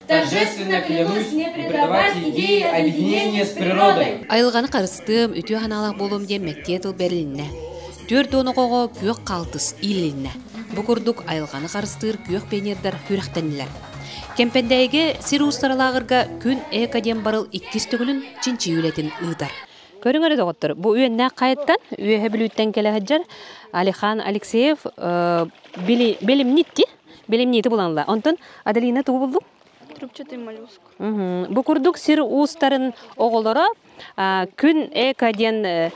Торжественно клянусь не предавать идеи объединения с природой. Айылҕаны харыстыам, үтүө санаалаах буолуом диэн мэктиэ тыл бэрилиннэ. 40 оҕоҕо күөх хаалтыс иилилиннэ. Бу курдук айылҕаны харыстыыр күөх пионердар күрэхтэннилэр. Кэмпэндээйигэ сир уустара лааҕырга Күн эко диэн барыл иккис төгүлүн чинчийии үлэтин ыытар. Көрүҥ эрэ доҕоттор, бу үөннээх хайаттан Үөһэ Бүлүүттэн кэлэ сылдьар Алихан Алексеев билимнитти, билимнити буланла. Онтон Аделина тугу булдуң? Трубчатый моллюск. Бу курдук сир уустарын оҕолоро Күн эко диэн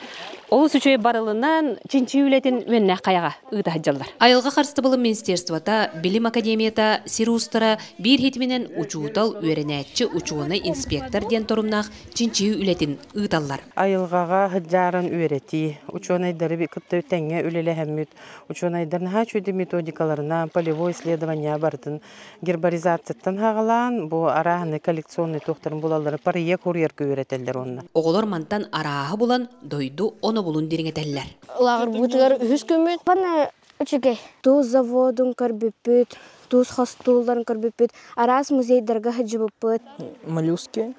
олус үчүгэй барылынан чинчийии үлэтин үөннээх хайаҕа ыыта сылдьаллар. Айылҕа харыстабылын министерствота, Билим академията сир уустара биир хитиминэн учуутал, үөрэнээччи, учуонай, инспектор диэн торумнаах чинчийии үлэтин ыыталлар. Айылҕаҕа сылдьарын үөрэтии, учуонайдары кытта тэҥҥэ үлэлэһэммит, учуонайдар наһаа үчүгэй методикаларынан, полевой исследование барытын гербаризацияттан хаҕалаан, бу арааһынай коллекционный туохтарын булаллары парыя курьерга үөрэтэллэр онно. Оҕолор мантан арааһы булан, дойду онобулун дириҥэтэллэр. Лааҕырбытыгар үһүс күммүт. Бана үчүгэй. Туус заводун көрбүппүт, туус хостуулларын көрбүппүт, араас музейдарга сылдьыбыппыт. Моллюски.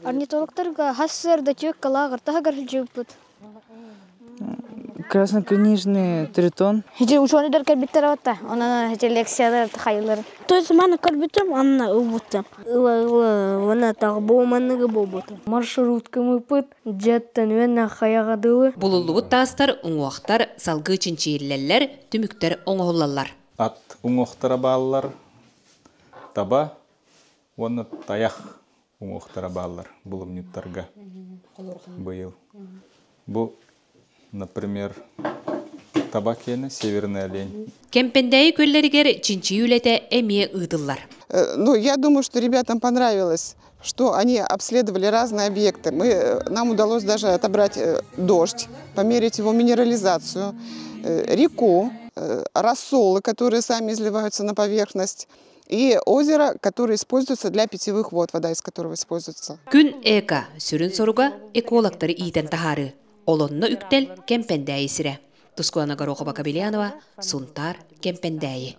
Орнитологтарга хас сырда түөккэ лааҕыр таһыгар сылдьыбыппыт. Краснокнижный тритон. Ити учуонайдар кэлбиттэр атта. Онон ити лекциялар хайылар. То есть маны көрбүтүм, анна ылбытым. Ыла-ыла, вона так бу манныгы буолбутум. Маршрутка мыппыт, дьиэттэн үөннэ хайаҕа дылы. Булуллубут таастар, уҥуохтар салгыы чинчийиллэллэр, түмүктэр оҥоһуллаллар. Ат уҥуохтара бааллар, таба уонна тайах уҥуохтара бааллар булумньуттарга быйыл. Бу, например, таба киэнэ, северный олень. Кэмпэндээйи күөллэригэр чинчийии үлэтэ эмиэ ыытыллар. Ну, я думаю, что ребятам понравилось, что они обследовали разные объекты. Нам удалось даже отобрать дождь, померить его минерализацию, реку, рассолы, которые сами изливаются на поверхность, и озеро, которое используется для питьевых вод, вода из которого используется. Күн эко сүрүн соруга экологтары иитэн таһаарыы. Олонно үктэл Кэмпэндээйи сирэ. Тускуана Горохова-Кабельянова, Сунтаар, Кэмпэндээйи.